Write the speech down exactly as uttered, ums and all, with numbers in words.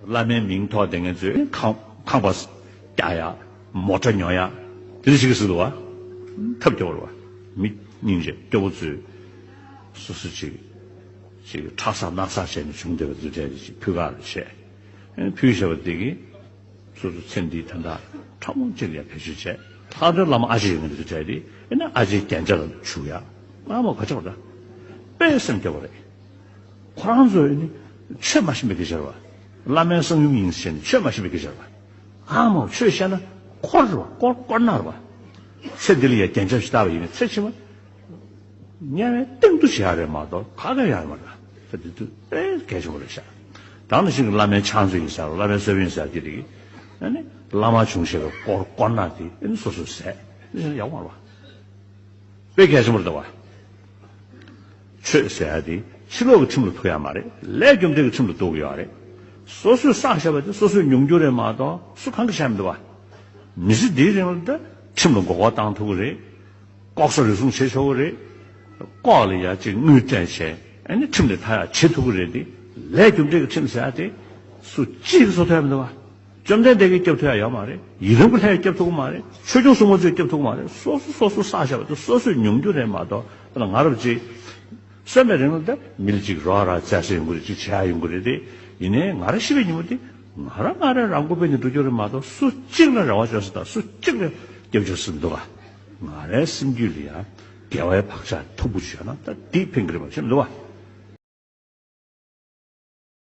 བླ་མའི་མིང་ཐོགས་བསྡད་མཁན་ཚོས་ཁང་ཁང་པ་རྒྱག་ཡ། མོ་ཊ་ཉོ་ཡ། དེ་འདྲ་ཞིག་གི་ཟེར་འདུག་བ། ཐབས་སྐྱོ་བ་རེད་བ། མི་སྙིང་རྗེ་སྐྱོ་བོ་ཚོས་སོ་སོ་ཅིག་ཅིག་ཁྲག་ཟག་རྣག་ཟག་བྱས་ནས་བྱུང་བསྡད་པ་འདི་འདྲ་ཅིག་ཕུལ་ག་ལ་བྱས། ཕུལ་བཞག་པ་དེ་གིས་སོ་སོ་ཚེ་འདིའི་དོན་དག་ཕྲ་མོ་གཅིག་ལ་ཡ་བེད་སྤྱོད་བྱས། ལྷག་དོན་བླ་མ་ཨ་ཅེ་ཡོད་མཁན་དེ་ཚོ་བྱས་ཏེ་ཨེ་ན་ཨ་ཅེའི་རྒྱན་ཆ་ལ་བྱུག་ཡ། ཨ་མ་ག་ཅོག་ར། དཔེ་སེམས་སྐྱོ་བ་རེད། ཁོ་རང་ཚོ་ནི་ཆོས་མ་ཤེས་པའི་སྐད་ཆ་རེད་བ། བླ་མའི་གསང་ཡུམ་ཡིན་ཟེར་ནས་ཆོས་མ་ཤེས་པའི་སྐད་ཆ་རེད་བ། ཨ་མ་ཆོས་བཤད་ན་འཁོར་རེད་བ། དཀོར་དཀོར་ནག་རེད་བ། ཚེ་འདི་ལ་ཡ་རྒྱན་ཆ་ཞིག་བཏགས་པ་ཡིན་ན་ཚེ་ཕྱི་མ་དམྱལ་བའི་སྟེང་དུ་བྱེད་ཡ་རེད་མ་གཏོགས་ག་ག་ཡ་ཡོད་མ་རེད། ཚེ་འདི་དུས་དཔེ་གལ་ཆེན་པོ་རེད་ཤག་དེ་ནང་བཞིན་གྱི་བླ་མའི་ཕྱག་མཛོད་ཡིན་ཟེར་བ། བླ་མའི་གསོལ་དཔོན་ཡིན་ཟེར་བ་དེ་རིགས་ཨ་ནི་བླ་མ་བྱུང་ཞེས་པའི་དཀོར་དཀོར་ནག་དེ་ཨ་ནི་སོ་སོས་ཟས་ཨ་ནི་ཡག་པོ་མ་རེད་བ། དཔེ་གལ་ཆེན་པོ་རེད་བ། ཆོས་ཟེར་ཡ་དེ་ཕྱི་ལོགས་ཀྱི་ཁྲིམས་ལ་ཐུག་ཡ་མ་རེད། ལས་རྒྱུ་འབྲས་ཀྱི་ཁྲིམས་ལ་ཐུག་གི་ཡོད་རེད། སོ་སོས་བསགས་བཞག་པ་དེ་སོ་སོས་མྱོང་རྒྱུ་རེད་མ་གཏོགས་སུ་གང་གིས་བཤད་མི་འདུག་བ། མི་ཚེ་འདིའི་རིང་ལ་ད་ཁྲིམས་ལ་མགོ་སྐོར་བཏང་ཐུབ་ཀྱི་རེད། ལྐོག་ཟ་རུལ་སུངས་བྱེད་ཆོག་གི་རེད། ལྐོག་ལ་ཡ་གཅིག་དངུལ་སྤྲད་བྱས་ཨ་ནི་ཁྲིམས་ལས་ཐར་ཡ་བྱེད་ཐུབ་ཀྱི་རེད་དེ། ལས་རྒྱུ་འབྲས་ཀྱི་ཁྲིམས་ཟེར་ཡ་དེ་སུ་གཅིག་གིས་བཟོ་ཐུབ་ཡ་མི་འདུག་བ། བཅོམ་ལྡན་འདས་ཀྱིས་སྐྱོབ་ཐུབ་ཡ་ཡོད་མ་རེད། ཡི་དམ་གྱི་ལྷས་སྐྱོབ་ཐུབ་ཀྱི་མ་རེད། ཆོས་སྐྱོང་སྲུང་མ་ཚོས་སྐྱོབ་ཐུབ་ཀྱི་མ་རེད། སོ་སོ་སོ་སོ་བསགས་བཞག་པ་དེ་སོ་སོས་མྱོང་རྒྱུ་རེད་མ་གཏོགས། ད་ང་རབས་ཅིག་གསོན་པའི་རིང་ལ་ད་མི་ལ་ཅིག་རོགས་རམ་བྱས་ཡོང་གི་རེད། ཅིག་བྱས་ཡོང་གི་རེད་དེ། ཡིན་ནའི་ང་རང་ཤི་བའི་ཉིན་མོ་དེ་ང་རང་ང་རང་རང་མགོ་སྦས་ནས་འགྲོ་རྒྱུ་རེད་མ་གཏོགས་སུ་གཅིག་ལ་རེ་བ་བཅོལ་ས་དང་སུ་གཅིག་ལ་སྐྱབས་བཅོལ་ས་མི་འདུག་ག་ང་རའི་སེམས་རྒྱུད་ལ་ཡང་དགེ་བའི་བག་ཆགས་མཐུག་པོ་ཅིག་ཡོད་ན་ད་འདི་ཕན་གི་རེད་པ་ཤེས་མི་འདུག་ག